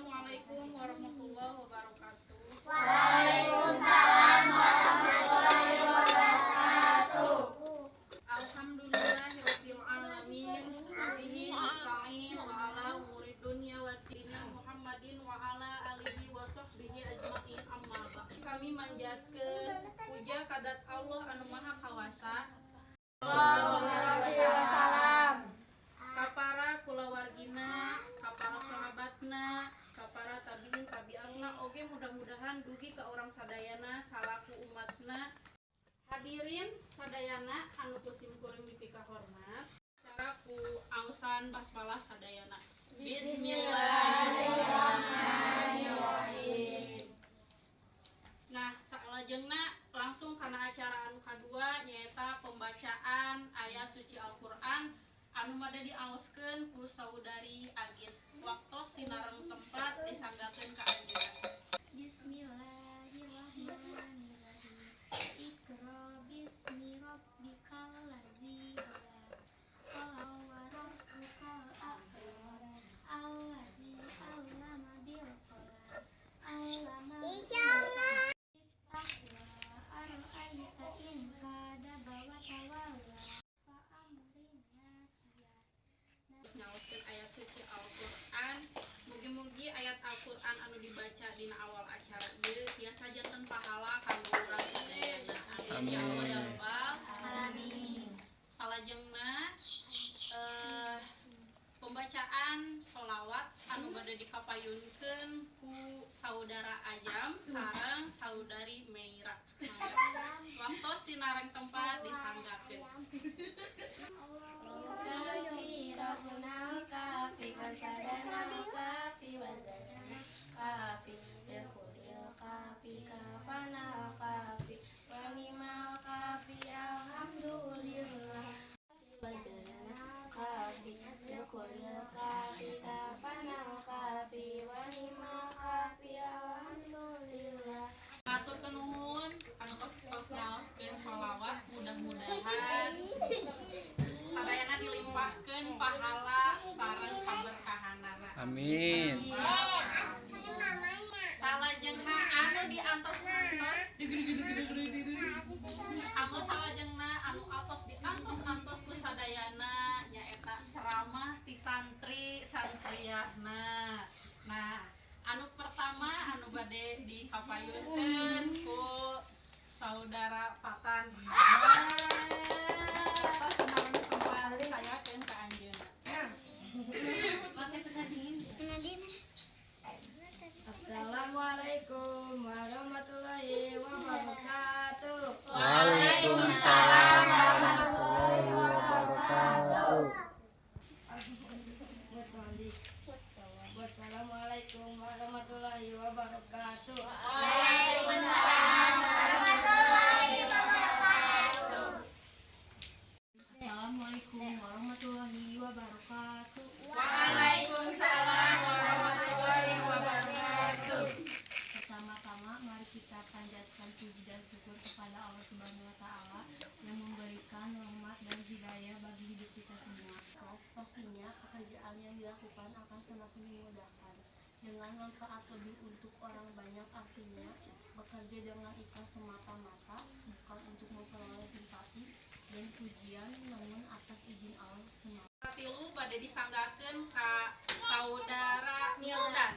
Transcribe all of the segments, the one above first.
Assalamualaikum warahmatullahi wabarakatuh. Waalaikumsalam warahmatullahi wabarakatuh. Alhamdulillahirabbil alamin wa bihi nasta'in wa ala umurid dunya waddin Muhammadin wa ala alihi wa sahbihi ajmain, amma ba'd. Sami manjatkeun puja ka dzat Allah anu Maha Kawasa Waalaikumsalam. Ka para kulawargina, ka para sahabatna, ka para tabiin tabi'anna, oge mudah-mudahan dugi ka urang sadayana salaku umatna. Hadirin sadayana anu ku sim kuring dipikahormat, cara ku aosan basmalah sadayana. Bismillahirrahmanirrahim. Nah, salajengna langsung kana acara anu kadua, nyaeta pembacaan ayat suci Al-Qur'an anu made diaoskeun ku Saudari Agis. Waktos sinareng tempat disanggakeun ka anjeunna. Bismillahirrahmanirrahim. Iqra bismi rabbikal ladzi khalaq. Khalaq wa rabbukal akbar. Alladzi 'allama bil qalam. 'Allama taqwa. Ara'aita in kadzdzaba wa tawalla. Fa amrin nasiyah. Ngaoskeun ayat suci Al-Qur'an. Mugi-mugi ayat Al-Qur'an anu dibaca dina awal acara ieu tiasa janten pahala kanggo urang sadayana. Amin ya Allah ya Rabbal Alamin. Salajengna pembacaan sholawat anu bade dikapayunkeun ku Saudara Ajam sareng Saudari Meira. Waktos sinareng tempat disanggakeun. Kafi Rabbuna kafi wasadana kafi wazana kafi lilkulil kafi kafana kafi wa ni'mal kafi alhamdulillah wazana kafi lilkulil kafi kafana kafi wa ni'mal kafi alhamdulillah. Hatur nuhun anu tos ngaoskeun sholawat, mudah-mudahan sadayana dilimpahkeun pahala sareng kaberkahanana. Amin. Salajengna anu diantos-antos, anu salajengna anu atos diantos-antos ku sadayana, nyaeta ceramah ti santri santriahna. Nah, anu pertama anu bade dikapayunkeun ku Saudara Patan. Atos sinareng tempat disangakeun ka anjeunna. Pakai suka dingin. Assalamualaikum warahmatullahi wabarakatuh. Waalaikumsalam warahmatullahi wabarakatuh. Wassalamualaikum warahmatullahi wabarakatuh. Waalaikumsalam warahmatullahi wabarakatuh. Assalamualaikum warahmatullahi wabarakatuh. Waalaikumsalam warahmatullahi wabarakatuh. Pertama-tama mari kita panjatkan puji dan syukur kepada Allah Subhanahu wa Taala yang memberikan rahmat dan hidayah bagi hidup kita semua. Pastinya pekerjaan yang dilakukan akan semakin dimudahkan dengan manfaat lebih untuk orang banyak, artinya bekerja dengan ikhlas semata-mata bukan untuk memperoleh simpati dan pujian, namun atas izin Allah semata. Tilu bade disanggakeun ka Saudara Mildan.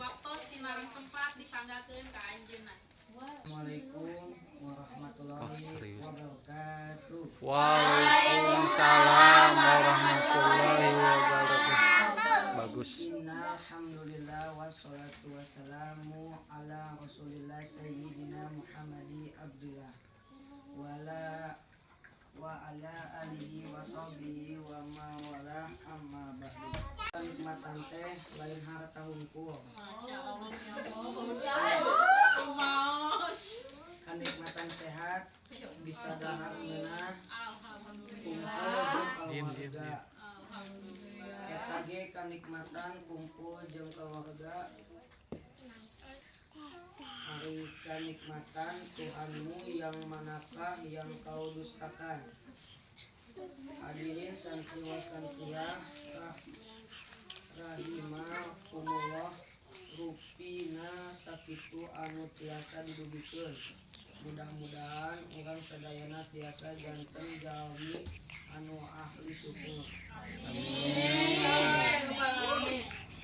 Waktu sinareng tempat disanggakeun ka anjeunna. Assalamualaikum warahmatullahi Wah, serius. Wabarakatuh. Waalaikumsalam warahmatullahi wabarakatuh. Bagus. Innalhamdulillah wassalatu wassalamu ala Rasulillah Sayyidina Muhammadi Abdillah wala wa ala alihi wa sahbihi wa ma wala, amma ba'du. Kenikmatan teh lain harta hungkul. Masya Allah, ya Allah. Sumaos. Kenikmatan sehat, bisa dahar ngeunah, Alhamdulillah. Kumpul jeung Diem, diem, keluarga. Diem. Alhamdulillah. Eta ge kanikmatan, kumpul jeung keluarga. Ari kanikmatan Tuhanmu yang manakah yang kau dustakan? Hadirin santri wa santriah rahimakumullah. Sakitu anu tiasa didugikeun. Mudah-mudahan urang sadayana tiasa janten jalmi anu ahli syukur.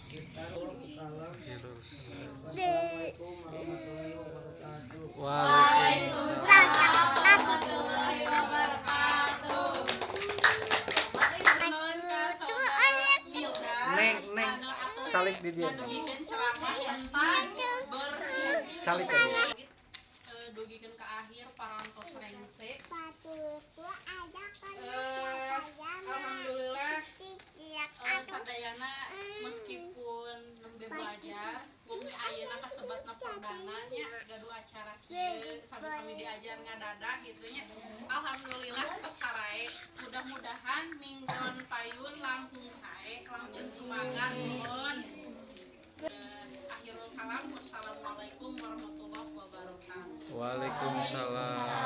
Kita kalam. Wassalamualaikum warahmatullahi wabarakatuh. Waalaikumsalam. Warahmatullahi wabarakatuh. Nuhun ka saudara Milda. Neng, neng. Anu atos Salik di dia. ngadugikeun ceramah tentang bersyukur. Salik ka dia. Dugikeun ka akhir parantos rengse. Alhamdulillah, sadayana meskipun nembe belajar, bumi ayeuna kasebatna perdana nya gaduh acara kieu sami-sami diajar ngadada gitu nya. Alhamdulillah tos sarae. Mudah-mudahan minggon payun langkung sae, langkung semangat, nuhun. Akhirul kalam, wassalamualaikum warahmatullahi wabarakatuh. Waalaikumsalam.